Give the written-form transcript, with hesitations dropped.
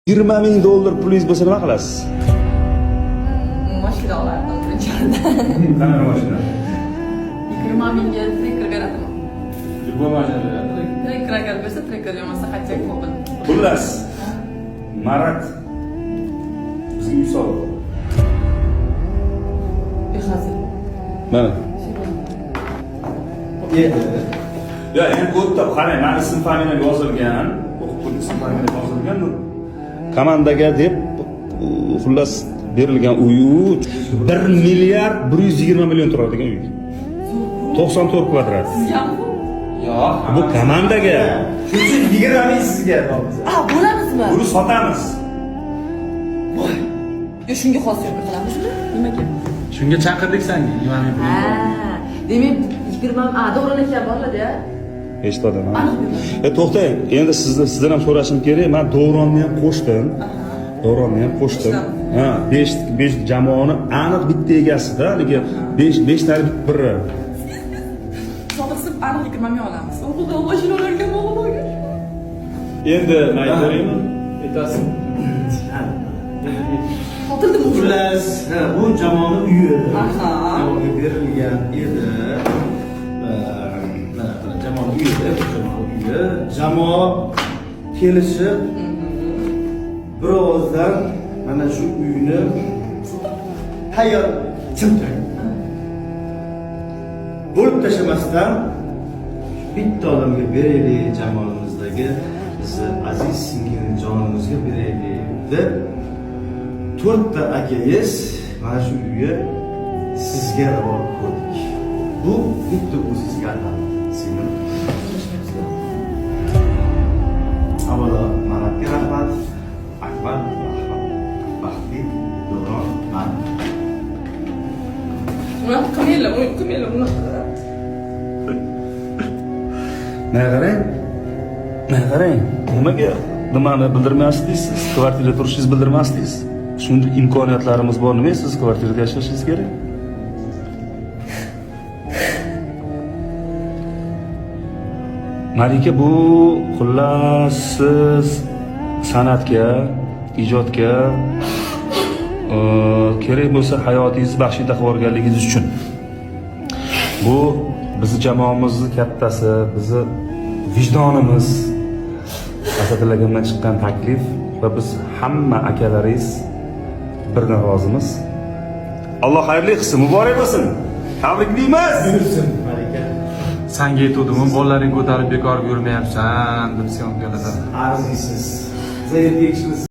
20 000 dollar pulingiz bo'lsa, nima qilasiz? Mashina olardim birinchi o'rinda. Qanaqa mashina? 20 000ga Tracker beradimi? Любой mashina beradi. Tracker agar bersa, Tracker, bo'lmasa хотя Cobalt. Xullas, Marat bizga uy soldi. Behazil. Mana. Edi. Yo, endi bu yerda qarang, mani ism familiyam yozilgan, o'qib ko'ring, ism familiyam yozilgan. Komandaga deb, xullas, berilgan uy u 1 milliard 120 million turadigan uy. 94 kvadrat. Sizgami bu? Yo'q. Bu komandaga. Shuning uchun 20 000 sizga. A, bo'lamizmi? Buni sotamiz. Yo, shunga xos съёмка qilamizmi? Nimaga? Shunga chaqirdik seni, 20 000 puling Ha, bor. Demak, 20, a, Davron aka borlar-da. Eshitdim. Aniq bilmadim. E, to'xtang, endi sizni, sizdan ham so'rashim kerak. Men Dovronni ham qo'shdim. Dovronni ham qo'shdim. Ha, 5 5 jamoani aniq bitta egasida, haligi 5 5 tali biri. Sotilsa, aniq 20 000 olamiz. O'g'ildan mashina olarkan, o'g'lim. Endi men aytaymi? Aytasiz. Sotildimi? Xullas, ha, bu jamoani uyi. Jamoaga berilgan edi. Mana, mana jamoani uyi, bu jamoani uyi. Jamoa kelishib, bir ovozdan mana shu uyni tayyor chimtak bo'lib tashlamasdan bitta odamga beraylik, jamoamizdagi bizni aziz singiljonimizga beraylik deb to'rtta akangiz mana shu uyga sizga ravo ko'rdik. Bu bitta o'zizga ataldi, singlim. Avvalo Maratga rahmat, Akbar, Ahmad, Baxtli, Davron, man. Unaqa qilmanglar, unaqa qilmanglar, unaqa. Mana qarang. Mana qarang. Nimaga nimani bildirmasdingiz siz? Kvartirada turishingizni bildirmasdingiz. Shunday imkoniyatlarimiz bor, nimaga siz kvartirada yashashingiz kerak? Malika, bu xullas siz san'atga, ijodga kerak bo'lsa hayotingizni baxshida qilib yuborganligingiz uchun. Bu bizni jamoamizni kattasi, bizni vijdonimiz Asadilla akamdan chiqqan taklif va biz hamma akalaringiz birdan rozimiz. Alloh xayrli qilsin, muborak bo'lsin. Tabriklaymiz. Buyursin, Malika. Sanga aytuvdim, bolalaring ko'tarib bekor yurmayapsan deb съёмка larda. Arziysiz. Biz erkak kishimiz.